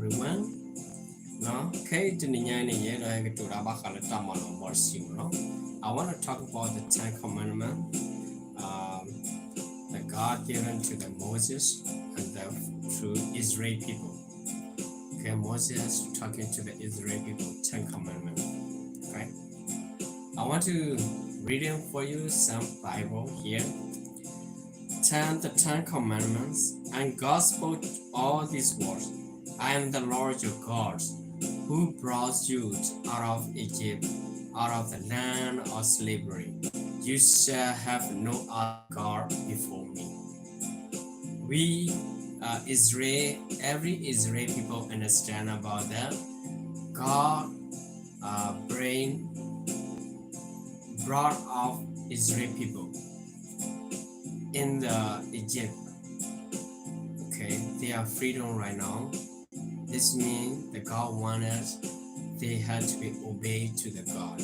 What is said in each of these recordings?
everyone. ခဲအံၤတနံၤညါအံၤန့ၣ် ယအဲၣ်ဒိးဟဲကတိၤတၢ်ဘၣ်ဃးလၢတၢ်မၤလိာ်အဘီတဆံမ့ၢ်နီၤ. I want to talk about the Ten Commandments, um, that God given to the Moses and the, to Israel people. Okay, Moses talking to the Israel people, Ten Commandments. Okay. I want to reading for you some Bible here. Ten, the Ten Commandments. And God spoke all these words. I am the Lord your God, who brought you out of Egypt, out of the land of slavery. You shall have no other God before me. We, uh, Israel, every Israel people understand about that. God, uh, bring, brought out Israel people in the Egypt. Okay, they are freedom right now. This means the God wanted they had to be obeyed to the God.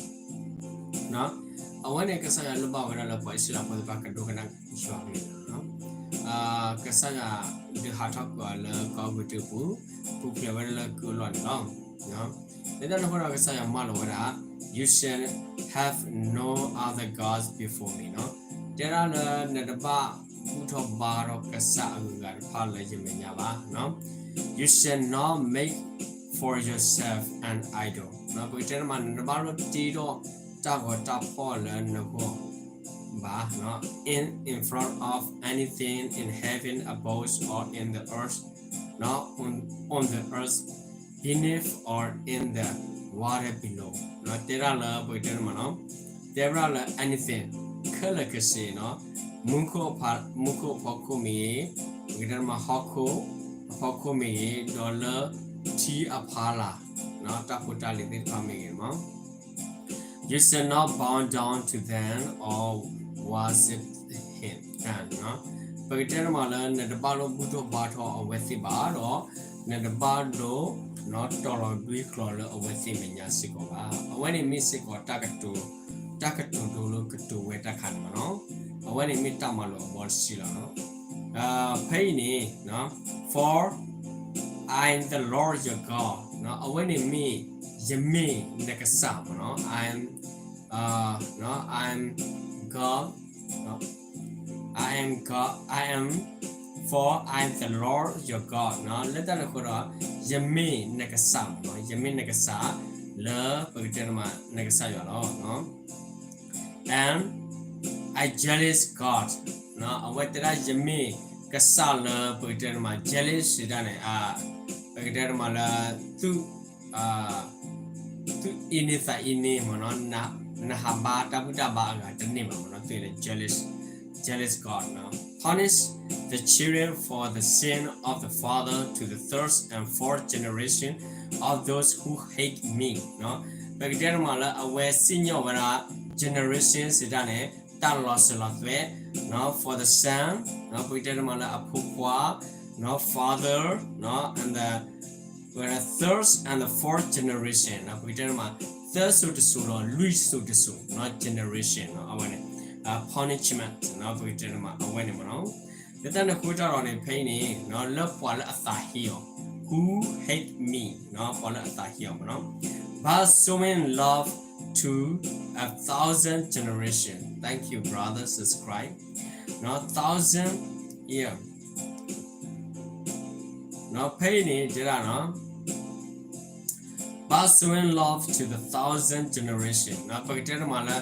အဝဲန့ၣ် ကစၢ်ယွၤလိၣ်ဘၣ်ဝဲဒၣ်လၢပှၤအံၣ်စရ့လးဖိသ့ၣ်တဖၣ်ကဒိကနၣ်ယွၤန့ၣ်လီၤ. ကစၢ်ယွၤဒုးဟးထီၣ်ကွံာ်အီၤလၢကီၢ်အဲၤကူပတူးပူၤ, ပူၤဖျဲးဝဲဒၣ်လၢကုၢ်အလီၢ်န့ၣ်လီၤ. လၢတၢ်န့ၣ်အဃိဒီး ကစၢ်ယွၤမၢလီၤဝဲဒၣ်, You shall have no other gods before me. တဲဒၣ်လၢနတဘၣ်ဘူၣ်ထီၣ်ဘါထီၣ်ကစၢ်အဂုၤအဂၤတဖၣ်လၢယမဲာ်ညါဘၣ်. You shall not make for yourself an idol. ပကတဲတမး နတဘၣ်လိၣ်တ့ထီၣ်တၢ်ဂီၤတၢ်ဖီၣ်လၢနဂီၢ်ဘၣ်, in, in front of anything in heaven above or in the earth, on, on the earth beneath or in the water below. တဲဒၣ်လၢ ပကတဲတမးနီၤ, တဲဝဲဒၣ်လၢ anything, ခဲလၢာ်ခဲဆ့နီၤ, မူခိၣ်အဖီခိၣ်မ့ၢ်ဂ့ၤ, ပကတဲတမးဟီၣ်ခိၣ်အဖီခိၣ်မ့ၢ်ဂ့ၤ, ဒီးလၢထံအဖီလာ် တၢ်ဖိတၢ်လံၤသ့ၣ်တဖၣ်မ့ၢ်ဂ့ၤမး You shall not bow down to them or worship him, them. ပကတဲတမးလၢ နတဘၣ်လိၣ်ဘူၣ်ထီၣ်ဘါထီၣ်အဝဲသ့ၣ်ဘၣ်ဒီး နတဘၣ်လိၣ်တီၤလီၤဒွံကျီၤလၢအဝဲသ့ၣ်မဲာ်ညါစ့ၢ်ကီးဘၣ်. အဝဲန့ၣ်မ့ၢ်စ့ၢ်ကီးတၢ်ကတိၤ, တၢ်ကတိၤဒိလၢကတိၤဝဲတၢ်ခါန့ၣ်မးနီၤ. အဝဲန့ၣ်မ့ၢ်တၢ်မၤလိာ်အဘီတဆံလီၤ. ဖဲအံၤန့ၣ် For I am the Lord your God. အဝဲန့ၣ်မ့ၢ် ယမ့ၢ်နကစၢ်မးနီၤ. I am, uh, I am God, I am God, I am, for I am the Lord your God. လၢတၢ်န့ၣ်အဃိဒီး ယမ့ၢ်နကစၢ်မးနီၤ. ယမ့ၢ်နကစၢ် လၢပကတဲတမး နကစၢ်ယွၤလီၤ. And a jealous God. အဝဲတဲဒၣ် ယမ့ၢ်ကစၢ်လၢပကတဲတမး jealous စံးတၢ်န့ၣ်, ပကတဲတမးလၢ သုးအံၤန့ၢ်သးအံၤန့ၢ်မးနီၤ, နဟးဘါတၢ်ဘူၣ်တၢ်ဘါအဂၤတန့ၢ်ဘၣ်မးနီၤ, သုးလၢ jealous, jealous God. Punish the children for the sin of the father to the third and fourth generation of those who hate me. ပကတဲတမးလၢအဝဲစံၣ်ညီၣ်ဝဲဒၣ် generation စံးတၢ်န့ၣ် တၢ်လီၤစၢၤလီၤသွဲၣ်, for the son, ပကတဲတမးလၢအဖိခွါ, father, and the ဝဲဒၣ် third and the fourth generation ပကတဲတမး သၢစိၤတစိၤဒီးလွံၢ်စိၤတစိၤ generation အဝဲန့ၣ် punishment ပကတဲတမးအဝဲန့ၣ်မးနီၤ. လၢတၢ်န့ၣ်အဃိတၢ်ဒီးန့ၣ် ဖဲအံၤန့ၣ် လၢပှၤလၢအသးဟ့အီၤ who hate me ပှၤလၢအသးဟ့အီၤမးနီၤ. But showing love to a thousand generation. Thank you, brother, subscribe. Thousand year. ဖဲအံၤန့ၣ် တဲဒၣ် But showing love to the thousand generation. ပကတဲတမးလၢ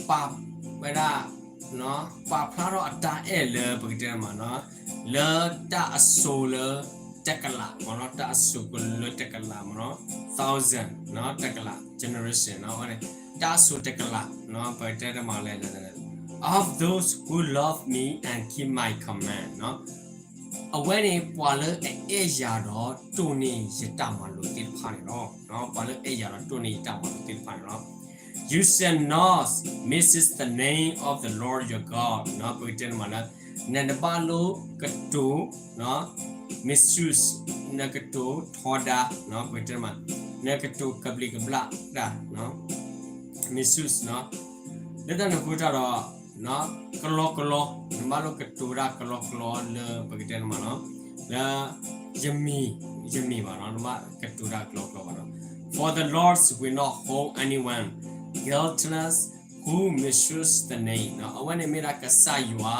ပာ်ဝဲဒၣ် ပာ်ဖျါထီၣ်အတၢ်အဲၣ်လၢ ပကတဲတမး လၢတၢ်အစိၤလၢတကလးမးနီၤ, တၢ်အစိၤလၢတကလးမးနီၤ, thousand တကလး generation အဝဲန့ၣ် တၢ်အစိၤတကလး ပကတဲတမးလဲၣ် of those who love me and keep my command. အဝဲန့ၣ် ပှၤလၢအအဲၣ်ယၤဒီးတိၢ်န့ၢ်ယတၢ်မၤလိာ်သ့ၣ်တဖၣ်န့ၣ်လီၤ. ပှၤလၢအအဲၣ်ယၤဒီးတိၢ်န့ၢ်ယတၢ်မၤလိာ်သ့ၣ်တဖၣ်န့ၣ်လီၤ. You shall not misuse the name of the Lord your God. ပကတဲတမးလၢ နတဘၣ်လိၣ်ကတိၤ misuse နကတိၤထီဒါ ပကတဲတမး နကတိၤကဘျံးကဘျၣ်တၢ် misuse လၢတၢ်န့ၣ်အဃိတၢ်ဒီး ကလီကလီ နဘၣ်လိၣ်ကတိၤတၢ်ကလီကလီလၢ ပကတဲတမးလီၤ လၢ ယမံၤ ယမ့ၢ်ဘၣ်နီၤ, နဘၣ်ကတိၤတၢ်ကျီကျီဘၣ်နီၤ. For the Lord will not hold anyone guiltless who misuse the name နီၤ. အဝဲန့ၣ်မ့ၢ်ဒၣ်ကစၢ်ယွၤ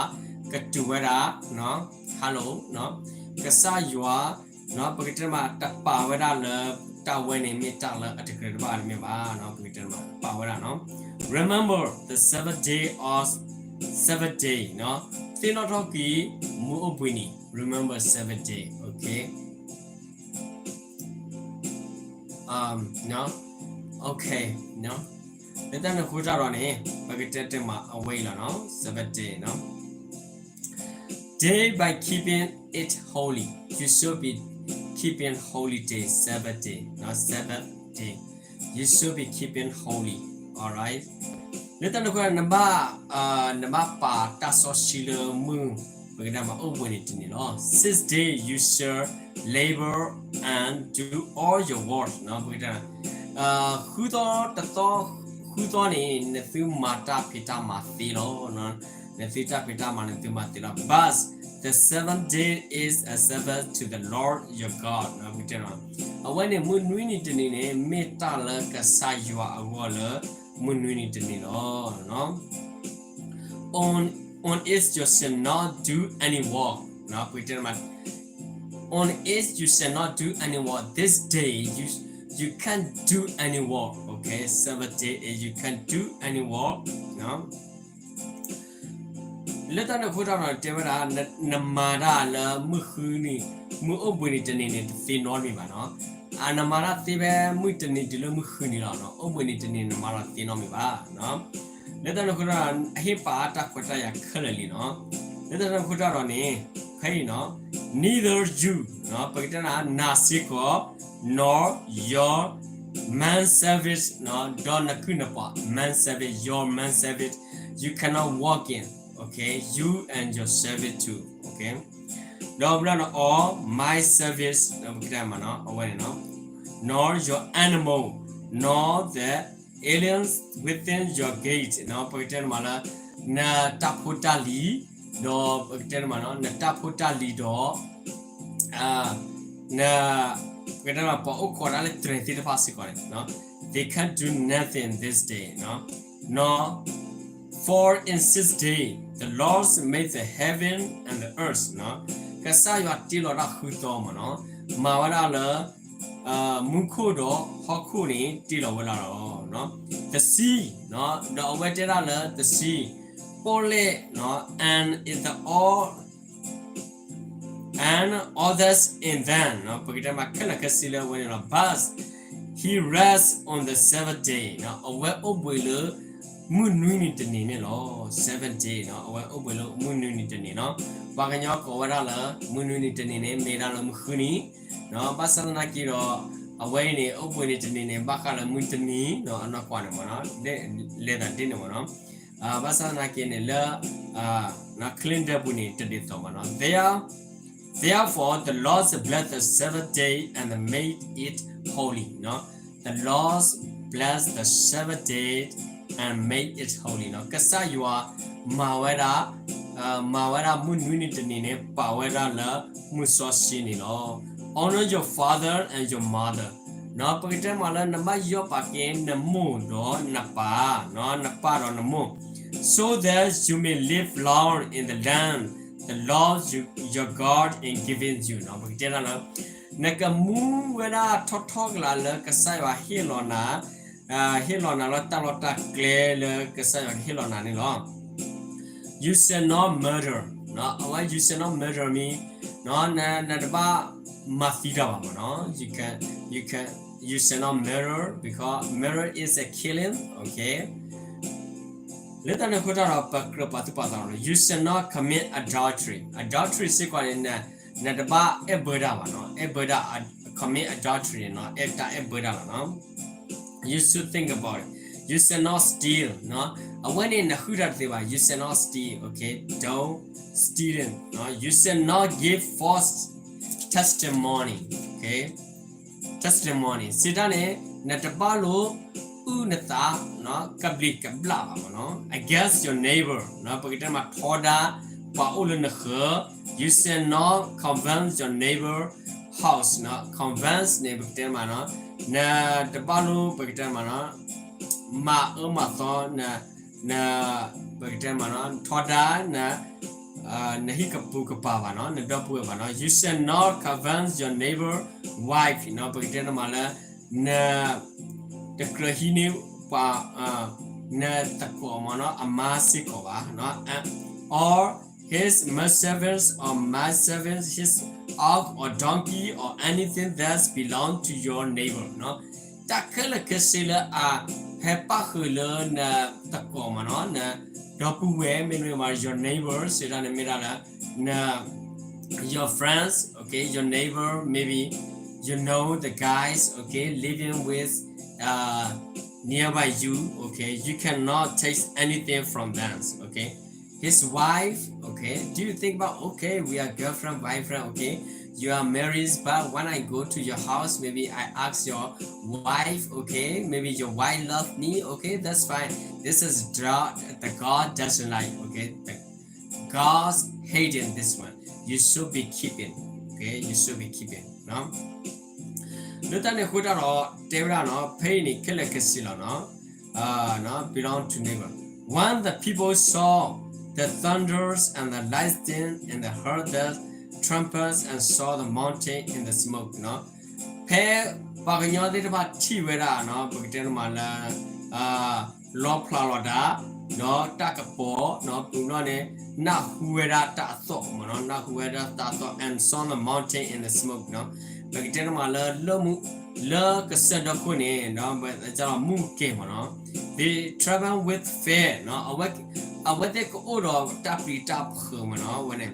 ကတိၤဝဲဒၣ်နီၤ, hello နီၤ, ကစၢ်ယွၤနီၤ, ပကတဲမးတပာ်ဝဲဒၣ်လၢတၢ်ဝဲန့ၣ်မ့ၢ်တၢ်လၢအတကြၢးတဘၣ်တမ့ၢ်ဘၣ်နီၤ, ပကတဲမးပာ်ဝဲဒၣ်နီၤ. Remember the Sabbath day of Sabbath day နီၤ, သ့ၣ်နီၣ်ထီၣ်က့ၤမုၢ်အိၣ်ဘှံးနံၤ, remember Sabbath day, okay. Okay နီၤ, လၢတၢ်န့ၣ်အဃိတၢ်ဒီးန့ၣ် ပကတဲတဲမးအဝဲအံၤလီၤနီၤ, Sabbath day နီၤ. Day by keeping it holy. You should be keeping holy day, Sabbath day, နီၤ, Sabbath day. You should be keeping holy. Alright. လၢတၢ်န့ၣ်အဃိ နဘၣ်, နဘၣ်ပာ်တၢ်စီဆှံလၢမုၢ်, ပကတဲမးအိၣ်ဘှံးနံၤတနံၤလီၤ. Six day you shall labor and do all your work နီၤ, ပကတဲ, ဃုသီတသီ, ဃုသီန့ၣ် နသုမၤတၢ်ဖံးတၢ်မၤသ့လီၤ. နသုတၢ်ဖံးတၢ်မၤန့ၣ် နသုမၤသ့လီၤ. But the seventh day is a Sabbath to the Lord your God နီၤ, ပကတဲ, အဝဲန့ၣ်မုၢ်နွံနံၤတနံၤန့ၣ် မ့ၢ်တၢ်လၢကစၢ်ယွၤအဂီၢ်လၢမုၢ်နွံနံၤတနံၤလီၤ. On, on it you shall not do any work နီၤ, ပကတဲမး, on it you shall not do any work. This day you, you can't do any work. Okay, Sabbath day is you can't do any work နီၤ. လၢတၢ်န့ၣ်အဃိတၢ်ဒီးတဲဝဲဒၣ်, နမၤတၢ်လၢမုၢ်ဃုနံၤ, မုၢ်အိၣ်ဘှံးနံၤတနံၤန့ၣ် တသ့နီတမံၤဘၣ်နီၤ. နမၤတၢ်သ့ဖဲမုၢ်တနံၤတုၤလၢမုၢ်ဃုနံၤလီၤ. အိၣ်ဘှံးနံၤတနံၤနမၤတၢ်တသ့နီတမံၤဘၣ်. လၢတၢ်န့ၣ်အဃိတၢ်ဒီး အဟ့ၣ်ပာ်တၢ်ခွဲးတၢ်ယာ်ခဲလၢာ်လံနီၤ. လၢတၢ်န့ၣ်အဃိတၢ်ဒီးန့ၣ်, ခဲအံၤနီၤ, neither you နီၤ, ပကတဲနၤစ့ၢ်ကီး, nor your man servant နီၤ, ဒီးနကုၢ်နပှၤ man servant, your man servant, you cannot work in, okay, you and your servant too, okay. ဒီးဘျီန့ၣ် or my servant နီၤ, ပကတဲမးနီၤ, အဝဲန့ၣ်နီၤ, nor your animal, nor the aliens within your gate နီၤ, ပကတဲနမးလၢ နတၢ်ဖိတၢ်လံၤ, ဒီးပကတဲနမးနီၤ, နတၢ်ဖိတၢ်လံၤဒီး န, ပကတဲနမး ပှၤအိၣ်ခိးတၢ်လၢတြဲၤသ့ၣ်တဖၣ်စ့ၢ်ကီးန့ၣ်, they can do nothing this day နီၤ. For in six days the Lord made the heaven and the earth နီၤ, ကစၢ်ယွၤတ့လီၤတၢ်ဃုသီမးနီၤ, မၤဝဲဒၣ်လၢ မူခိၣ်ဒီးဟီၣ်ခိၣ်န့ၣ်တ့လီၤဝဲဒၣ်လီၤ. The sea နီၤ, ဒီးအဝဲတဲဒၣ်လၢ the sea, ပီၣ်လဲၣ်နီၤ, and in the all, and all that's in them နီၤ, ပကတဲမးခဲလၢာ်ခဲဆ့လၢအဝဲန့ၣ်လီၤ. But he rests on the seventh day နီၤ, အဝဲအိၣ်ဘှံးလၢမုၢ်နွံနံၤတနံၤန့ၣ်လီၤ. Seventh day နီၤ, အဝဲအိၣ်ဘှံးလၢမုၢ်နွံနံၤတနံၤနီၤ. ပှၤကညီကိးဝဲဒၣ်လၢ မုၢ်နွံနံၤတနံၤန့ၣ် မ့ၢ်ဒၣ်လၢမုၢ်ဃုနံၤ နီၤ, ဘၣ်ဆၣ်သနာ်က့ဒီး အဝဲအံၤန့ၣ် အိၣ်ဘှံးနံၤတနံၤန့ၣ် ဘၣ်ဃးလၢမုၢ်တနံၤနီၤ, အနီၢ်ကွၢ်န့ၣ်မးနီၤ, လဲၤသးဒ်န့ၣ်မးနီၤ. ဘၣ်ဆၣ်သနာ်က့န့ၣ်လၢ Clean တၢ်ပူၤန့ၣ် တဒ်သိးဘၣ်နီၤ. There, therefore the Lord blessed the seventh day and made it holy နီၤ. The Lord blessed the seventh day and made it holy နီၤ. ကစၢ်ယွၤမၤဝဲဒၣ် မၤဝဲဒၣ်မုၢ်နွံနံၤတနံၤန့ၣ် ပာ်ဝဲဒၣ်လၢမုၢ်စီဆှံန့ၣ်လီၤ. Honor your father and your mother နီၤ, ပကတဲမးလၢနဘၣ်ယီၣ်ပာ်က့ၤနမိၢ်ဒီးနပၢ်, နီၤ, နပၢ်ဒီးနမိၢ်, so that you may live long in the land the Lord your God is giving you နီၤ. ပကတဲဒၣ်လၢ နကမူဝဲဒၣ်ထီၣ်ထီၣ်ကလာ်လၢကစၢ်ယွၤဟ့ၣ်လီၤနၤ, ဟ့ၣ်လီၤနၤလၢတၢ်လီၢ်တၢ်ကျဲလၢကစၢ်ယွၤကဟ့ၣ်လီၤနၤန့ၣ်လီၤ. You shall not murder နီၤ, အဝဲ you shall not murder mean နီၤ, နတဘၣ်မၤသံတၢ်ဘၣ်မးနီၤ, you can, you can, you shall not murder because murder is a killing, okay. လၢတၢ်န့ၣ်အဃိတၢ်ဒီး ပကြၢးပာ်သူၣ်ပာ်သးလီၤ, you shall not commit adultery, adultery စ့ၢ်ကီးန့ၣ် နတဘၣ်အဲၣ်ဘၢတၢ်ဘၣ်နီၤ, အဲၣ်ဘၢတၢ်, commit adultery နီၤ, အဲၣ်တၢ်အဲၣ်ဘၢတၢ်လီၤနီၤ. You should think about it. You shall not steal နီၤ, အဝဲန့ၣ်နဃုတၢ်တသ့ဘၣ်, you shall not steal, okay, don't steal it နီၤ, you shall not give false testimony, okay, testimony စံးတၢ်န့ၣ် နတဘၣ်လိာ်အုၣ်နသး ကဘျံးကဘျၣ်ဘၣ်မးနီၤ, against your neighbor နီၤ, ပကတဲမးထီဒါပှၤအိၣ်လၢနဃၢၤ, you shall not covet your neighbor house နီၤ, convince န့ၣ် ပကတဲမးနီၤ, နတဘၣ်လိၣ် ပကတဲမးနီၤ, မၤအၢမၤသီ န န ပကတဲမးနီၤ, ထီဒါ န နဟံၣ်ကပိာ်ကပၤဘၣ်နီၤ, နဒီပုၢ်ဝဲၢ်ဘၣ်နီၤ. You shall not covet your neighbor wife နီၤ, ပကတဲမးလၢ န တကြၢးဟံးန့ၢ်ပှၤ နသကိးမးနီၤ အမါစ့ၢ်ကီးဘၣ်နီၤ, or his maidservants or manservants, his ox or donkey or anything that belong to your neighbor နီၤ. တၢ်ခဲလၢာ်ခဲဆ့လၢအဟဲပၣ်ဃုာ်လၢနသကိးမးနီၤ, နဒီပုၢ်ဝဲၢ် မ့တမ့ၢ် your neighbor စံးတၢ်န့ၣ်မ့ၢ်ဒၣ်လၢ န your friends, okay, your neighbor, maybe you know the guys, okay, living with uh, nearby you, okay, you cannot take anything from them, okay. His wife, okay, do you think about, okay, we are girlfriend, boyfriend, okay, you are married, but when I go to your house, maybe I ask your wife, okay, maybe your wife love me, okay, that's fine. This is the, the God doesn't like, okay, the God's hating this one. You should be keeping, okay, you should be keeping နီၤ. လၢတၢ်န့ၣ်အဃိတၢ်ဒီး တဲဝဲဒၣ်နီၤ, ဖဲအံၤန့ၣ်ခဲလၢာ်ခဲဆ့လီၤနီၤ, belong to neighbor. When the people saw the thunders and the lightning and the heard the trumpets and saw the mountain in the smoke နီၤ, ဖဲပှၤကညီသ့ၣ်တဖၣ်ထံၣ်ဝဲဒၣ်နီၤ, ပကတဲမးလၢ လီဖျးလီၤတၢ် ဒီးတၢ်ကပီၤနီၤ, ပူၤဘျီန့ၣ် နၢ်ဟူဝဲဒၣ်တၢ်အသီၣ်မးနီၤ, နၢ်ဟူဝဲဒၣ်တၢ်အသီၣ် and saw the mountain in the smoke နီၤ, ပကတဲမးလၢ လၢကစၢၢ်ဒီခိၣ်န့ၣ် မူကဲမးနီၤ, they tremble with fear နီၤ, အဝဲသ့ၣ်ကအိၣ်ဒီးတၢ်ပျံၤတၢ်ဖုးမးနီၤ, အဝဲန့ၣ်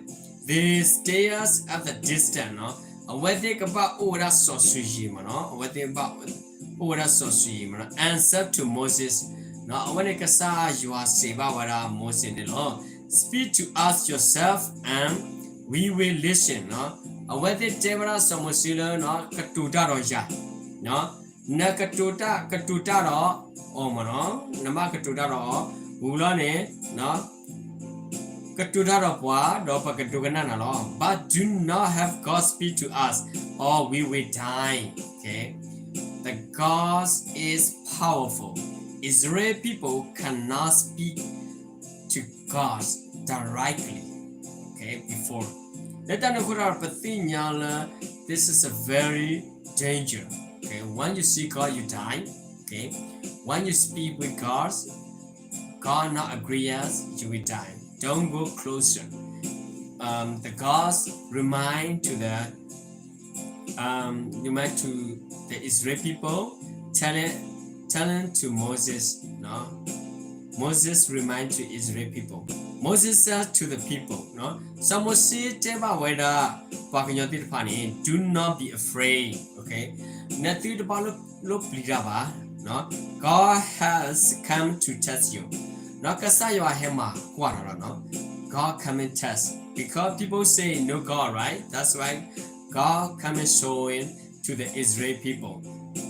they stares at the distance နီၤ, အဝဲသ့ၣ်ကဘၣ်အိၣ်ဝဲဒၣ်စီၤစုၤယံၤမးနီၤ, အဝဲသ့ၣ်ဘၣ်အိၣ်ဝဲဒၣ်စီၤစုၤယံၤမးနီၤ, and said to Moses နီၤ, အဝဲန့ၣ်ကစၢ်ယွၤစံးဘၣ်ဝဲဒၣ်မိၤၡ့န့ၣ်လီၤ, speak to us yourself and we will listen နီၤ, အဝဲသ့ၣ်တဲဝဲဒၣ်စီၤမိၤၡ့လၢ ကတိၤတၢ်ဒီးယၤ နကတိၤတၢ်ကတိၤတၢ်ဒီးအီၤမးနီၤ, နဘၣ်ကတိၤတၢ်ဒီးအီၤ, ဝံၤလီၤန့ၣ် ကတိၤတၢ်ဒီးပှၤ ဒီးပကဒိကနၣ်နၤလီၤ. But do not have God speak to us, or we will die. Okay? The God is powerful. Israel people cannot speak to God directly. Okay, before. လၢတၢ်န့ၣ်အဃိဒီး ပသ့ၣ်ညါလၢ this is a very danger. Okay, when you see God, you die. Okay, when you speak with God, God not agree us, you will die. Don't go closer. Um, the gods remind to the um, remind to the Israel people, telling, telling to Moses, no? Moses remind to Israel people. Moses said to the people, no? စီၤမိၤၡ့တဲဘၣ်ဝဲဒၣ် ပှၤကညီသ့ၣ်တဖၣ်န့ၣ် do not be afraid, okay? နသုတဘၣ်လိၣ်ပျံၤတၢ်ဘၣ်, no? God has come to test you. နီၢ် ကစၢ်ယွၤဟဲမၤကွၢ်နၤလီၤ, no? God come and test. Because people say no God, right? That's why God come and show it to the Israel people.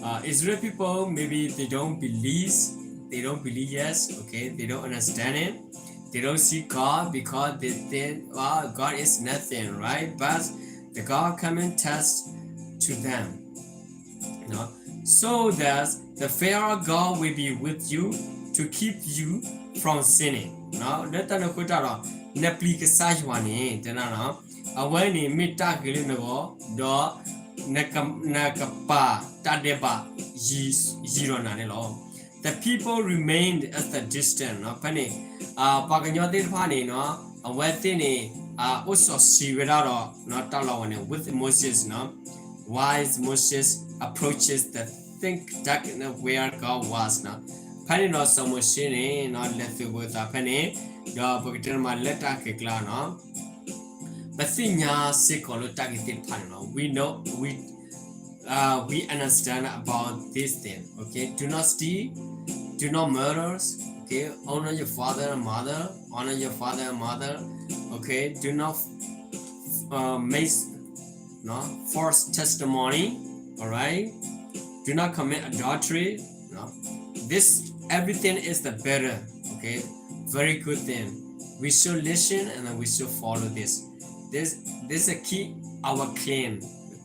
Uh, Israel people, maybe they don't believe, they don't believe, yes, okay, they don't understand it. They don't see God because they think, oh, God is nothing, right? But the God come and test to them. No? So that the Pharaoh God will be with you to keep you from sinning. No? လၢတၢ်န့ၣ်အဃိတၢ်ဒီး နပျံၤကစၢ်ယွၤန့ၣ် တဲနၤနီၤ အဝဲန့ၣ်မ့ၢ်တၢ်ဂ့ၤလၢနဂီၢ်, ဒီးနကပာ်တၢ်ဒဲးဘးယံၤဒီးနၤန့ၣ်လီၤ. The people remained at a distance နီၤ. ဖဲန့ၣ် ပှၤကညီသ့ၣ်တဖၣ်န့ၣ်နီၤ အဝဲသ့ၣ်န့ၣ် အိၣ်စီၤဆှံဝဲဒၣ်ဒီး တၢ်လီၢ်ဝဲန့ၣ် with Moses နီၤ. While Moses approaches the thick darkness where God was နီၤ. ဖဲန့ၣ်ဒီးစီၤမိၤၡ့န့ၣ် လဲၤသုးဝဲသးဖဲန့ၣ် ဒီးပကတဲမးလၢတၢ်ကဲကျါနီၤ ပသ့ၣ်ညါစ့ၢ်ကီးလၢတၢ်ဂ့ၢ်သ့ၣ်တဖၣ်န့ၣ်လီၤ. We know, we, uh, we understand about this thing. Okay, do not steal, do not murder. Okay, honor your father and mother. Honor your father and mother. Okay, do not uh, make no false testimony. All right, do not commit adultery. No, this everything is the better. Okay, very good thing. We should listen and then we should follow this. This this is a key our claim.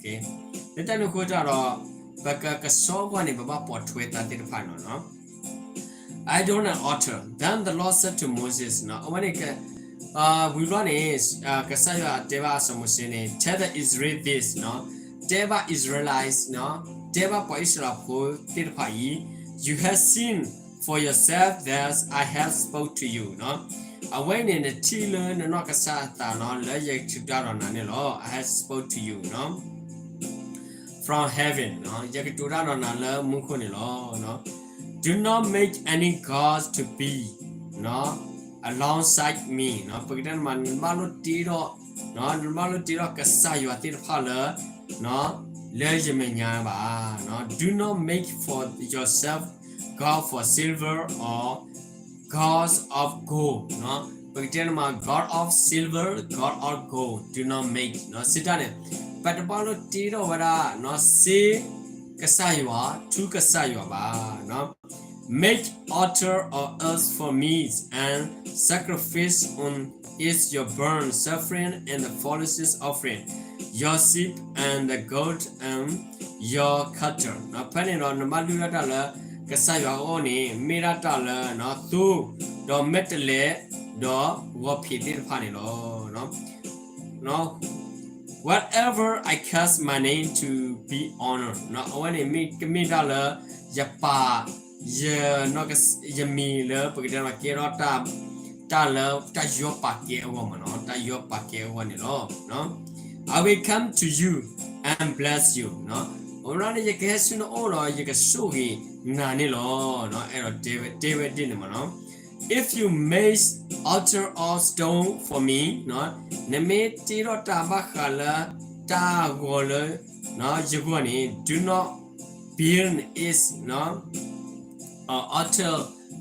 လၢတၢ်န့ၣ်အဃိတၢ်ဒီး ပကကဆှီကွၢ်န့ၣ် ပဘၣ်ပိာ်ထွဲသးသ့ၣ်တဖၣ်န့ၣ်လီၤ. I don't an altar. Then the Lord said to Moses, နီၤ အဝဲန့ၣ် ဝံၤဘျီန့ၣ် ကစၢ်ယွၤတဲဘၣ်စီၤမိၤၡ့န့ၣ် Tell the Israel this, နီၤ တဲဘၣ် Israelites, နီၤ တဲဘၣ်ပှၤအံၣ်စရ့လးဖိသ့ၣ်တဖၣ်အံၤ You have seen for yourself that I have spoke to you, နီၤ အဝဲန့ၣ်နထံၣ်လၢနနီၢ်ကစၢ်အသးနီၤ လၢယကတိၤတၢ်ဒီးနၤန့ၣ်လီၤ. I have spoke to you, နီၤ from heaven, နီၤ ယကတိၤတၢ်ဒီးနၤလၢမူခိၣ်န့ၣ်လီၤ. Do not make any gods to be, နီၤ alongside me, နီၤ ပကတဲမး နဘၣ်လိၣ်တ့ထီၣ် နဘၣ်လိၣ်တ့ထီၣ်ကစၢ်ယွၤသ့ၣ်တဖၣ်လၢ လၢယမဲာ်ညါဘၣ်. Do not make for yourself God for silver or gods of gold, ပကတဲန့ၣ်မး God of silver, God of gold, do not make, စံးတၢ်န့ၣ် ပတဘၣ်လိၣ်တ့ထီၣ်ဝဲဒၣ် စ့ကစၢ်ယွၤ ထူကစၢ်ယွၤဘၣ်. Make altar of earth for me and sacrifice on it your burnt offering and the foolishness offering, your sheep and the goat and your cattle. ဖဲန့ၣ်ဒီး နဘၣ်လုၢ်ထီၣ်တၢ်လၢ ကစၢ်ယွၤအအိၣ်န့ၣ် မ့ၢ်ဒၣ်တၢ်လၢ သိ ဒီးမဲာ်တဲးလဲး ဒီးဂီၤဖံးသ့ၣ်တဖၣ်န့ၣ်လီၤ. Whatever I cast my name to be honored, အဝဲန့ၣ်မ့ၢ်ကမ့ၢ်တၢ်လၢ ယပာ် ယ ယမံၤလၢပကတဲမးကဲထီၣ် တၢ်လၢတၢ်ယီၤပာ်ကဲအဂီၢ်မးနီၤ တၢ်ယီၤပာ်ကဲအဂီၢ်န့ၣ်လီၤ. I will come to you and bless you, အဝဲန့ၣ် ယကဟဲဆူနအိၣ်ဒီး ယကဆိၣ်ဂ့ၤနၤန့ၣ်လီၤ. အဲၣ်ဒိးတဲဝဲဒ်န့ၣ်မးနီၤ If you make altar of stone for me, နမ့ၢ်တ့ထီၣ်တၢ်ဘၣ်ဃးလၢ တၢ်ဂီၤလၢ ယဂီၢ်န့ၣ် do not build it, altar,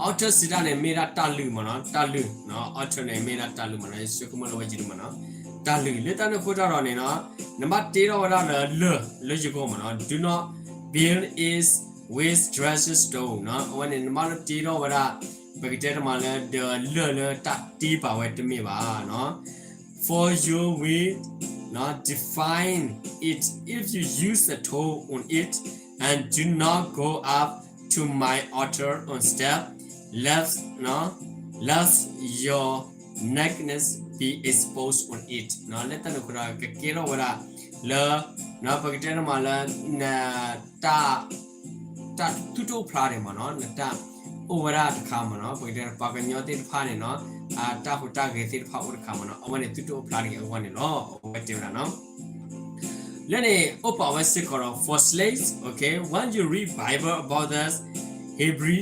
altar စံးတၢ်န့ၣ် မ့ၢ်ဒၣ်တၢ်လုၢ်မးနီၤ တၢ်လုၢ် altar န့ၣ် မ့ၢ်ဒၣ်တၢ်လုၢ်မးနီၤ ယဆိကမိၣ်လၢဝဲယံၤဒုမးနီၤ တၢ်လုၢ် လၢတၢ်န့ၣ်အဃိတၢ်ဒီးန့ၣ်နီၤ နဘၣ်တ့ထီၣ်ဝဲဒၣ်လၢလၢၢ် လၢယဂီၢ်မးနီၤ do not build it with dressed stone, အဝဲန့ၣ် နဘၣ်လိၣ်တ့ထီၣ်ဝဲဒၣ် ပကတဲတမးလၢ ဒီးလၢၢ်လၢတၢ်တ့ပာ်ဝဲတမ့ၢ်ဘၣ်နီၤ For you will defile it if you use a stone on it and do not go up to my altar on step, lest, lest your nakedness be exposed on it. လၢတၢ်န့ၣ်အဃိဒီး ကကဲထီၣ်ဝဲဒၣ်လၢ ပကတဲတမးလၢ န တၢ် တၢ်သူၣ်တအိၣ်ဖျါဒံးမးနီၤ နတၢ်အိၣ်ဝဲဒၣ်တခါမးနီၤ ပကတဲပှၤကညီသ့ၣ်တဖၣ်န့ၣ်နီၤ အတၢ်ဟူးတၢ်ဂဲၤသ့ၣ်တဖၣ်အိၣ်တခါမးနီၤ အဝဲန့ၣ်သူၣ်တအိၣ်ဖျါတဂ့ၤအဂီၢ်န့ၣ်လီၤ အဝဲတဲဝဲဒၣ်နီၤ လၢန့ၣ် အိၣ်ပာ်ဝဲစ့ၢ်ကီးဒီး for slaves, okay, when you read Bible about the Hebrew,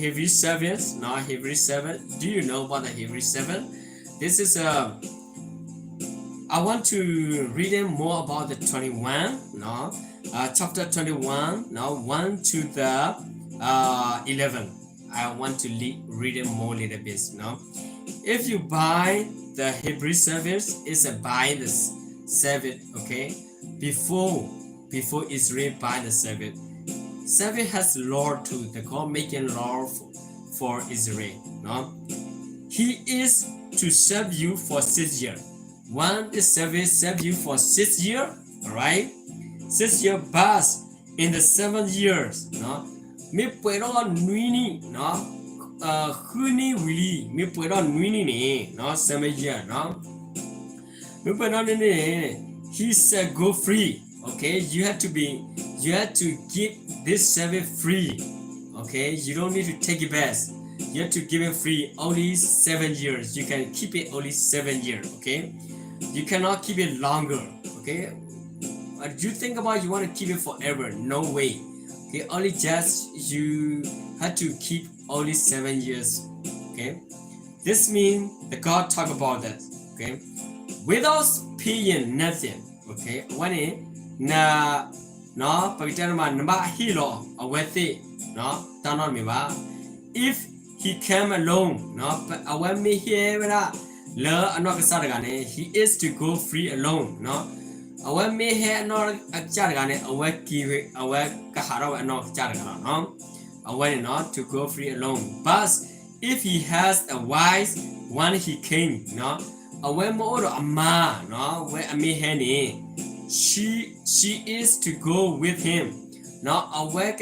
Hebrew seven, no, Hebrew seven, do you know about the Hebrew seven? This is a I want to read it more about the twenty-one, no? Uh, chapter twenty-one, no? One to the uh, eleven. I want to le- read it more little bit, no? If you buy the Hebrew service, it's a buy the s- service, okay? Before, before Israel buy the service, service has law too. The God making law for, for Israel, no? He is to serve you for six years. One is service serve you for six years, all right? Six years, but in the seven years, no? မ့ၢ်ပှဲၤထီၣ်နွံနံၣ်, ဃုနံၣ်ဝံၤလံ, မ့ၢ်ပှဲၤထီၣ်နွံနံၣ်န့ၣ်, seven years, မ့ၢ်ပှဲၤထီၣ်နွံနံၣ်န့ၣ်, he shall go free. Okay, you have to be, you have to give this service free. Okay, you don't need to take it back. You have to give it free. Only seven years. You can keep it only seven years. Okay, you cannot keep it longer. Okay, but you think about you want to keep it forever. No way. Okay, only just you have to keep only seven years. Okay, this means the God talk about that. Okay, without paying nothing. Okay, အဝဲန့ၣ် န ပကတဲမး နဘၣ်ဟ့ၣ်လီၤအဝဲသ့ၣ် တၢ်နီတမံၤဘၣ်. If he came alone, အဝဲမ့ၢ်ဟဲဝဲဒၣ် လၢအနီၢ်ကစၢ်တဂၤန့ၣ် he is to go free alone. အဝဲမ့ၢ်ဟဲအနီၢ်ကစၢ်တဂၤန့ၣ် အဝဲက့ၤဝဲ အဝဲကဟးထီၣ်ဝဲအနီၢ်ကစၢ်တဂၤလီၤ. အဝဲန့ၣ် to go free alone. But if he has a wife when he came, အဝဲမ့ၢ်အိၣ်ဒီးအမါ ဝဲအမ့ၢ်ဟဲန့ၣ် she she is to go with him အဝဲက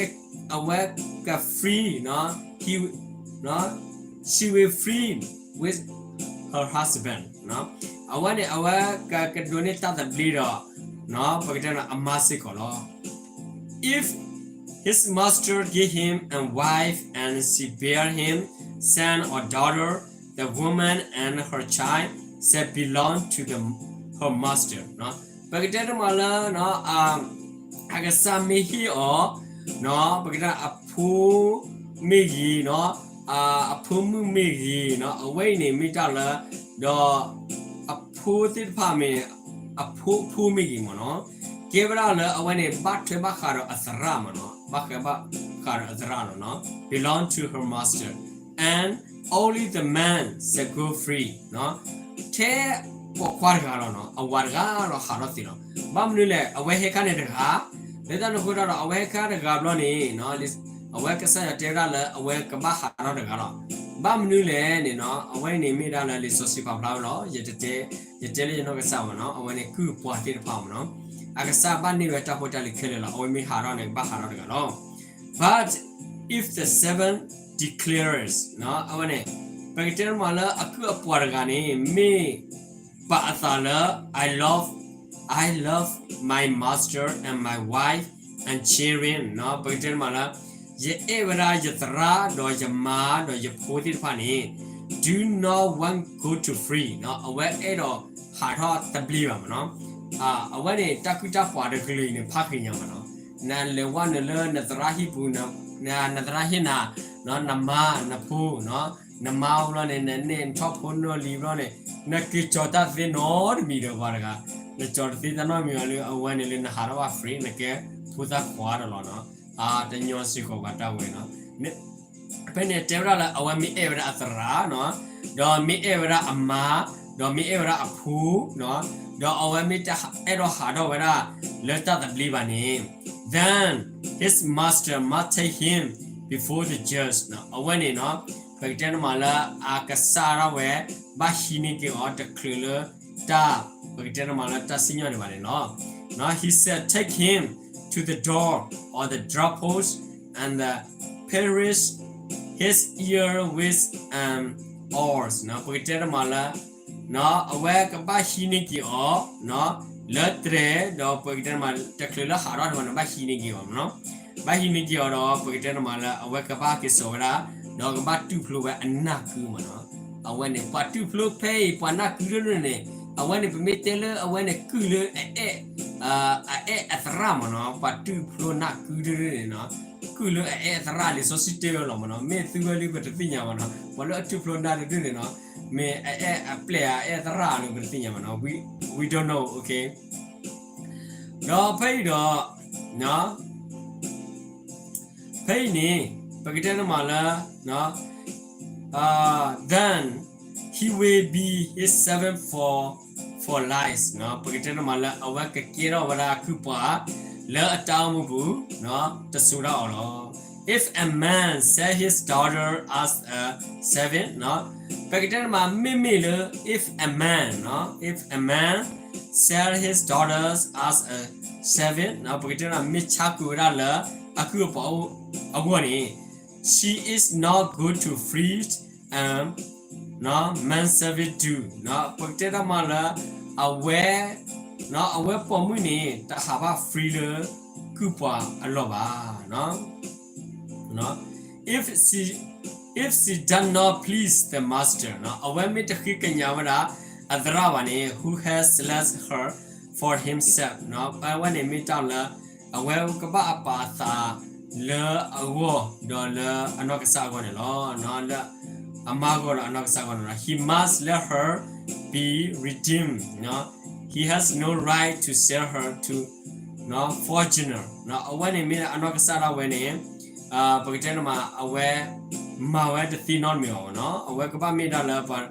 အဝဲက free နီၤ he နီၤ she will free with her husband အဝဲန့ၣ် အဝဲကကဒိးန့ၢ်တၢ်သဘျ့ဒီး ပကတဲနီၤ အမါစ့ၢ်ကီးလီၤ if his master give him a wife and she bear him son or daughter, the woman and her child shall belong to the her master ပကတဲတမးလၢ အကစၢ်မ့ၢ်ဟ့ၣ်အီၤ ပကတဲအဖိမ့ၢ်ဂ့ၤနီၤ အဖိမုၣ်မ့ၢ်ဂ့ၤနီၤ အဝဲအံၤန့ၣ်မ့ၢ်တၢ်လၢ ဒီး အဖိသ့ၣ်တဖၣ်မ့ၢ် အဖိအဖိမ့ၢ်ဂ့ၤမ့ၢ်နီၤ ကဲဝဲဒၣ်လၢအဝဲန့ၣ် ဘၣ်ထွဲဘၣ်ဃးဒီးအသရၣ်မ့ၢ်နီၤ ဘၣ်ထွဲဘၣ်ဃးဒီးအသရၣ်လီၤနီၤ belong to her master and only the man shall go free ထဲပိာ်ခွါတဂၤလီၤနီၤ အဝၤတဂၤလီၤဟးထီၣ်သ့လီၤ ဘၣ်မနုၤလဲၣ် အဝဲဟဲခါန့ၣ်တဂၤ လၢတၢ်န့ၣ်အဃိတၢ်ဒီး အဝဲဟဲခါတဂၤဘျီန့ၣ် အဝဲကစၢ်ယွၤတဲဝဲဒၣ်လၢအဝဲကဘၣ်ဟးထီၣ်တဂၤလီၤ ဘၣ်မနုၤလဲၣ်န့ၣ်နီၤ အဝဲန့ၣ်မ့ၢ်ဒၣ်လၢလံာ်စီဆှံပာ်ဖျါဝဲလီၤ ယတတဲ ယတဲလၢယနီၢ်ကစၢ်မ့ၢ်နီၤ အဝဲန့ၣ်ကုၢ်ပှၤသ့ၣ်တဖၣ်မ့ၢ်နီၤ အကစၢ်ဘၣ်န့ၢ်ဝဲတၢ်ဖိတၢ်လံၤခဲလၢာ်လီၤ အဝဲမ့ၢ်ဟးထီၣ်န့ၣ် ကဘၣ်ဟးထီၣ်တဂၤလီၤ But if the servant declares အဝဲန့ၣ် ပကတဲတမးလၢအကုၢ်အပှၤတဂၤန့ၣ် မ့ၢ်ပာ်အသးလၢ I love I love my master and my wife and children ပကတဲတမးလၢ ယအဲၣ်ဝဲဒၣ်ယသရၣ်ဒီးယမါဒီးယဖိသ့ၣ်တဖၣ်န့ၣ် do not want go to free အဝဲအဲၣ်ဒိးဟးထီၣ်တဘျ့ဘၣ်မ့ၢ်နီၤ အဝဲန့ၣ်တၢ်ကုၢ်တၢ်ပှၤတကလုာ်အံၤန့ၣ် ဖးဃ့ညါမ့ၢ်နီၤ နလဲၤဝဲနုာ်လၢနသရၣ်ဟံၣ်ပူၤ နသရၣ်ဟ့ၣ်နၤ နမါနဖိ နမါဘျီန့ၣ် နန့ၢ်နထီၣ်ဖိနီၢ်လံၤဘျီန့ၣ် နက့ၤကၠီၤတၢ်သ့နီတမံၤဒီးပှၤတဂၤ နကၠီၤတသ့တၢ်နီတမံၤအီၤလၢအဝဲန့ၣ်လၢနဟးထီၣ်ဘၣ် free နကဲဖိသၣ်ခွါတလီၤနီၤ တညီစ့ၢ်ကီးပှၤတၢ်ဝဲနီၤ ဖဲန့ၣ်တဲဝဲဒၣ်လၢအဝဲမ့ၢ်အဲၣ်ဝဲဒၣ်အသရၣ်နီၤ ဒီးမ့ၢ်အဲၣ်ဝဲဒၣ်အမါ ဒီးမ့ၢ်အဲၣ်ဝဲဒၣ်အဖိနီၤ ဒီးအဝဲမ့ၢ်တအဲၣ်ဒိးဟးထီၣ်ဝဲဒၣ်လၢတၢ်သဘျ့ဘၣ်န့ၣ် then his master must take him before the judge အဝဲန့ၣ်နီၤ ပကတဲတမးလၢအကစၢ်ဒၣ်ဝဲ ဘၣ်ဟံးန့ၢ်က့ၤအီၤတချုးလၢတၢ် ပကတဲတမးလၢတၢ်စံၣ်ညီၣ်န့ၣ်ဘၣ်န့ၣ်လီၤ he said take him to the door of the doorpost and the pierce his ear with an awl ပကတဲတမးလၢ အဝဲကဘၣ်ဟံးန့ၢ်က့ၤအီၤ လၢတြဲၤ ဒီးပကတဲတမး တချုးလၢဟးထီၣ်တမးန့ၣ် ဘၣ်ဟံးန့ၢ်က့ၤအီၤနီၤ ဘၣ်ဟံးန့ၢ်က့ၤအီၤဒီး ပကတဲတမးလၢ အဝဲကဘၣ်က့ၤစိာ်ဝဲဒၣ် ဒီးကဘၣ်တူၢ်ဖျိဝဲအနၢ်ကုမ့ၢ်နီၤ အဝဲန့ၣ် ပှၤတူၢ်ဖျိဖဲအံၤ ပှၤနၢ်ကုဒိၣ်ဒိၣ်န့ၣ် အဝဲန့ၣ် ပမ့ၢ်တဲလၢအဝဲန့ၣ် ကုၢ်လၢအအဲၣ် အအဲၣ်အသရၣ်မ့ၢ်နီၤ ပှၤတူၢ်ဖျိနၢ်ကုဒိၣ်ဒိၣ်န့ၣ်နီၤ ကုၢ်လၢအအဲၣ်အသရၣ် လံာ်စီဆှံတဲဝဲလီၤမ့ၢ်နီၤ မ့ၢ်သုဝဲလၢပတသ့ၣ်ညါဘၣ်နီၤ ပှၤလၢအတူၢ်ဖျိနၢ်ဒိၣ်ဒိၣ်န့ၣ်နီၤ မ့ၢ်အအဲၣ်အပျဲၢ်ဧါ အဲၣ်အသရၣ်ဧါလၢပတသ့ၣ်ညါဘၣ်နီၤ we, we don't know, okay ဒီးဖဲအံၤဒီး ဖဲအံၤန့ၣ် ပကတဲတမးလၢ then he will be his servant for, for life ပကတဲတမးလၢ အဝဲကကဲထီၣ်ဝဲဒၣ်အကုၢ်ပှၤ လၢအတၢ်အိၣ်မူပူၤ တစိၤဒၣ်အီၤလီၤ If a man sell his daughter as a servant ပကတဲတမး မ့မ့ၢ်လၢ if a man, if a man sell his daughters as a servant ပကတဲတမး မ့ၢ်ဆါကွံာ်ဝဲဒၣ်လၢ အကုၢ်အပှၤအဂီၢ်န့ၣ် she is not going to free a manservant too ပကတဲတမးလၢ အဝဲ အဝဲပိာ်မုၣ်န့ၣ် တဟးဘၣ် free လၢကုၢ်ပှၤအလီၢ်ဘၣ် if she, if she does not please the master အဝဲမ့ၢ်တဃ့ကညးဝဲဒၣ် အသရၣ်ဘၣ်န့ၣ် who has selected her for himself အဝဲန့ၣ်မ့ၢ်တၢ်လၢ အဝဲကဘၣ်အပာ်အသး လၢအဂီၢ် ဒီးလၢအနီၢ်ကစၢ်အဂီၢ်န့ၣ်လီၤ. လၢအမါအဂီၢ်ဒီးအနီၢ်ကစၢ်အဂီၢ်န့ၣ်လီၤ. He must let her be redeemed. He has no right to sell her to foreigner. အဝဲန့ၣ်မ့ၢ်အနီၢ်ကစၢ်ဒၣ်ဝဲန့ၣ် ပကတဲန့ၣ်မး အဝဲမၤဝဲတသ့နီတမံၤဘၣ်နီၤ. အဝဲကဘၣ်မ့ၢ်ဒၣ်လၢပှၤ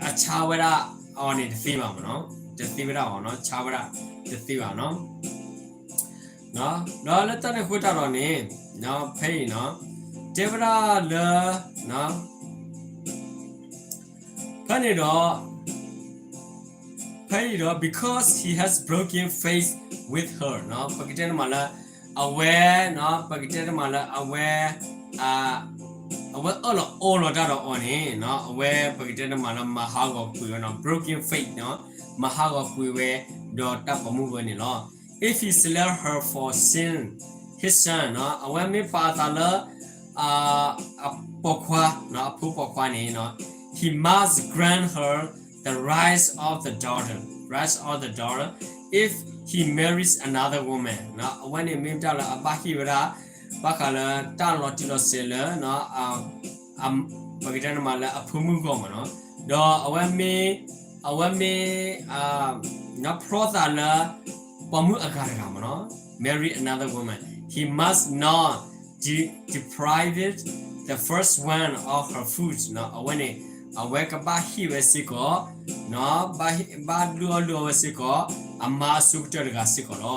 အဆါဝဲဒၣ်အီၤန့ၣ်တသ့ဘၣ်မးနီၤ, တသ့ဝဲဒၣ်အီၤနီၤ, ဆါဝဲဒၣ်တသ့ဘၣ်နီၤ. ဒီးလၢတၢ်န့ၣ်အဃိတၢ်ဒီးန့ၣ် ဖဲအံၤနီၤ တဲဝဲဒၣ်လၢ ဖဲန့ၣ်ဒီး ဖဲ ဒီး because he has broken faith with her ပကတဲတမးလၢ အဝဲ ပကတဲတမးလၢအဝဲ အဝဲအၢၣ်လီၤအီလီၤတၢ်ဒီးအီၤန့ၣ် အဝဲပကတဲတမးလၢမၤဟးဂီၤကွံာ်ဝဲ broken faith မၤဟးဂီၤကွံာ်ဝဲ ဒီးတၢ်ပိာ်မုၣ်ဝဲန့ၣ်လီၤ. If he sells her for sin, his son အဝဲမ့ၢ်ပာ်အသးလၢ အပိာ်ခွါ အဖိပိာ်ခွါန့ၣ် he must grant her the rights of the daughter, rights of the daughter if he marries another woman အဝဲန့ၣ်မ့ၢ်တၢ်လၢအဘၣ်ဟ့ၣ်ဝဲဒၣ် ဘၣ်ဃးလၢတၢ်လီၤတံၢ်လီၤဆဲးလၢ ပကတဲန့ၣ်မးလၢအဖိမုၣ်ဂီၢ်မးနီၤ ဒီးအဝဲမ့ၢ် အဝဲမ့ၢ် ဖျီသးလၢ ပိာ်မုၣ်အဂၤတဂၤမးနီၤ marry another woman, he must not de- deprive the first one of her food အဝဲန့ၣ် အဝဲကဘၣ်ဟ့ၣ်ဝဲစ့ၢ်ကီး ဘၣ်ဒုးအီၣ်လုၢ်အီၣ်ဝဲစ့ၢ်ကီး အမါအဆိကတၢၢ်တဂၤစ့ၢ်ကီးလီၤ.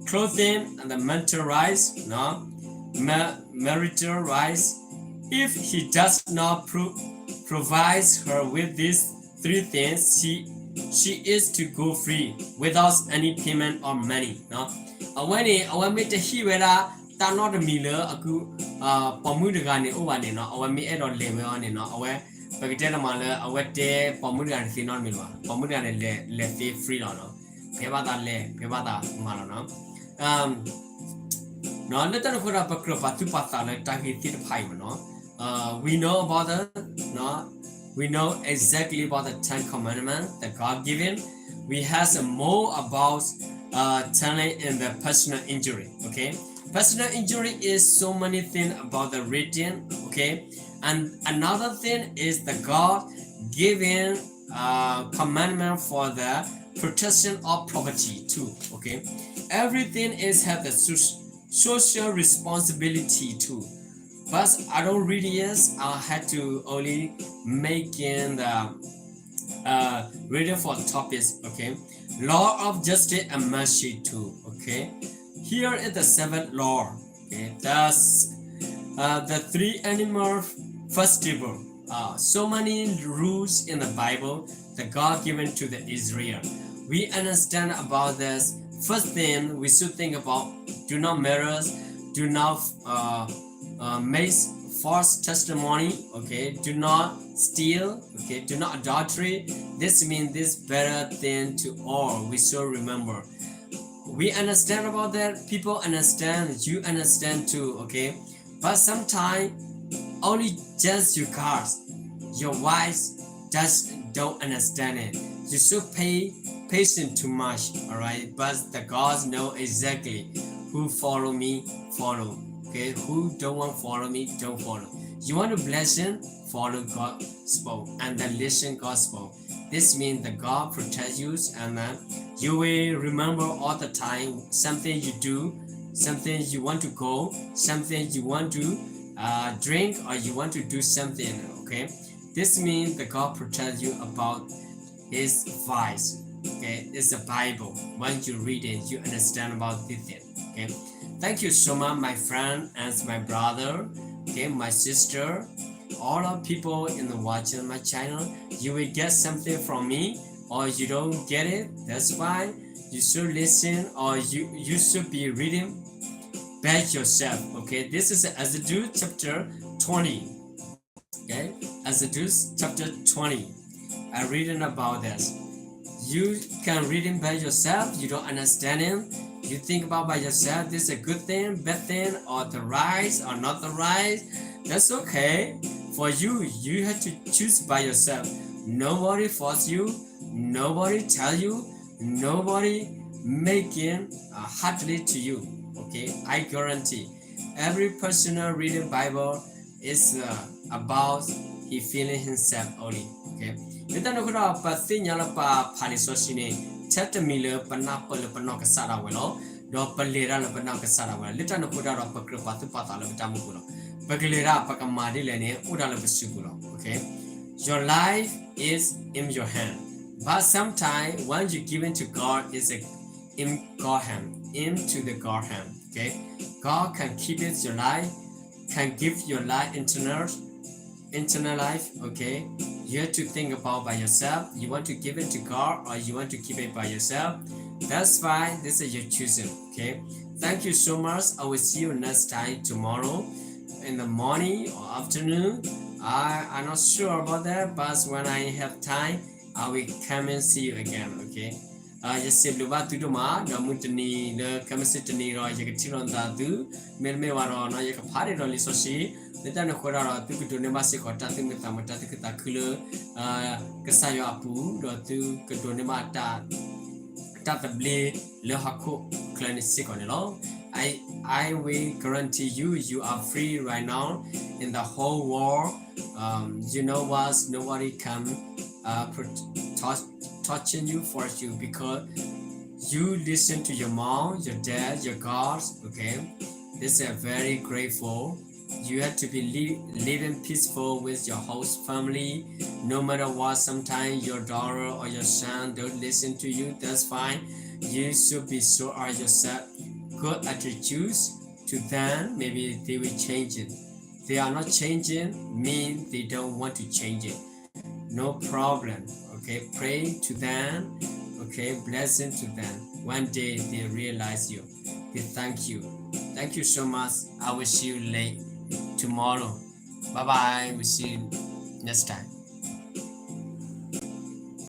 Clothing and the marital rights, marital rights, if he does not pro- provide her with these three things, she she is to go free without any payment or money အဝဲန့ၣ် အဝဲမ့ၢ်တဟ့ၣ်ဝဲဒၣ် တၢ်နီတမံၤလၢအကု ပိာ်မုၣ်တဂၤန့ၣ်အိၣ်ဘၣ်န့ၣ်နီၤ အဝဲမ့ၢ်အဲၣ်ဒိးလဲၤဝဲအီၤန့ၣ်နီၤ အဝဲ ပကတဲတမးလၢအဝဲတဲပိာ်မုၣ်တဂၤန့ၣ်သ့နီတမံၤလၢၤဘၣ် ပိာ်မုၣ်တဂၤန့ၣ် လဲၤသ့ free လီၤနီၤ ဖဲဘၣ်သးလဲၤ ဖဲဘၣ်သးမၤလီၤနီၤ လၢတၢ်န့ၣ်အဃိဒီး ပကြၢးပာ်သူၣ်ပာ်သးလၢတၢ်ဂ့ၢ်သ့ၣ်တဖၣ်အံၤမးနီၤ we know about the, no, we know exactly about the Ten Commandments, the God given. We have some more about uh, telling in the personal injury. Okay, personal injury is so many things about the written. Okay, and another thing is the God given uh, commandment for the protection of property too. Okay, everything is have the so- social responsibility too. But I don't read it. I had to only making the uh, reading for topics. Okay, law of justice and mercy too. Okay, here is the seventh law. Okay, that's uh, the three animal festival. Uh, so many rules in the Bible that God given to the Israel. We understand about this. First thing we should think about: do not murder, do not uh, uh, make false testimony. Okay, do not steal. Okay, do not adultery. This means this better thing to all. We should remember. We understand about that. People understand. You understand too. Okay, but sometimes only just your cars, your wives just don't understand it. You should pay patient too much, all right? But the God know exactly who follow me, follow. Okay, who don't want follow me, don't follow. You want to blessing, follow gospel and then listen gospel. This means the God protect you and uh, you will remember all the time something you do, something you want to go, something you want to uh, drink, or you want to do something. Okay, this means the God protect you about his voice. Okay, it's the Bible. When you read it, you understand about this thing. Okay, thank you so much, my friend and my brother. Okay, my sister, all of people in the watching my channel, you will get something from me, or you don't get it. That's why you should listen, or you you should be reading by yourself. Okay, this is Exodus chapter twenty. Okay, Exodus chapter twenty. I reading about this. You can reading by yourself. You don't understand it. You think about by yourself. This is a good thing, bad thing, or the right or not the right. That's okay. For you, you have to choose by yourself. Nobody force you. Nobody tell you. Nobody making uh, hardly to you. Okay, I guarantee every personal reading Bible is uh, about he feeling himself only. Okay, လၢတၢ်န့ၣ်အဃိဒီး ပသ့ၣ်ညါလၢပဖးလံာ်စီဆှံန့ၣ် ထဲတမံၤလၢပနၢ်ပၢၢ်လၢပနီၢ်ကစၢ်ဒၣ်ဝဲလီၤ. ဒီးပလဲၤတၢ်လၢပနီၢ်ကစၢ်ဒၣ်ဝဲလီၤ. လၢတၢ်န့ၣ်အဃိဒီး ပကြၢးပာ်သူၣ်ပာ်သးလၢပတၢ်မူပူၤလီၤ. ပကလဲၤတၢ် ပကမၤဒ်လဲၣ်န့ၣ် အိၣ်ဒၣ်လၢပစုပူၤလီၤ. Okay, your life is in your hand, but sometimes when you give it to God, it's a in God hand, into the God hand. Okay, God can keep it your life, can give your life eternal, eternal life. Okay, You have to think about by yourself. You want to give it to God or you want to keep it by yourself. That's fine. This is your choosing. Okay. Thank you so much. I will see you next time tomorrow in the morning or afternoon. I, I'm not sure about that, but when I have time, I will come and see you again. Okay. ယစံးဘျုးဘၣ်သုဒိၣ်မး ဒီးမုၢ်တနံၤလၢ ခဲမုၢ်ဆ့ၣ်တနံၤဒီး ယကထံၣ်လိာ်သးသု, မ့တမ့ၢ်ဘၣ်ဒီး ယကဖးဒံးဒီးလံာ်စီဆှံ, လၢတၢ်န့ၣ်အဃိဒီး သုကဒိးန့ၢ်ဘၣ်စ့ၢ်ကီး တၢ်သူၣ်မံသးမုာ်တၢ်သူၣ်ခုသးခုလၢ ကစၢ်ယွၤအပူၤ, ဒီးသုကဒိးန့ၢ်ဘၣ် တၢ်သဘျ့လၢဟီၣ်ခိၣ်ချၢန့ၣ်စ့ၢ်ကီးန့ၣ်လီၤ. I, I will guarantee you, you are free right now in the whole world. Um, you know what? Nobody can uh, pro- touch, touching you for you because you listen to your mom, your dad, your God. Okay, this is very grateful. You have to be li- living peaceful with your host family. No matter what, sometimes your daughter or your son don't listen to you. That's fine. You should be sure of yourself. Good attitudes to them. Maybe they will change it. They are not changing, mean they don't want to change it. No problem. Okay, pray to them. Okay, blessing to them. One day they realize you. Okay, thank you. Thank you so much. I will see you late tomorrow. Bye bye. We'll see you next time.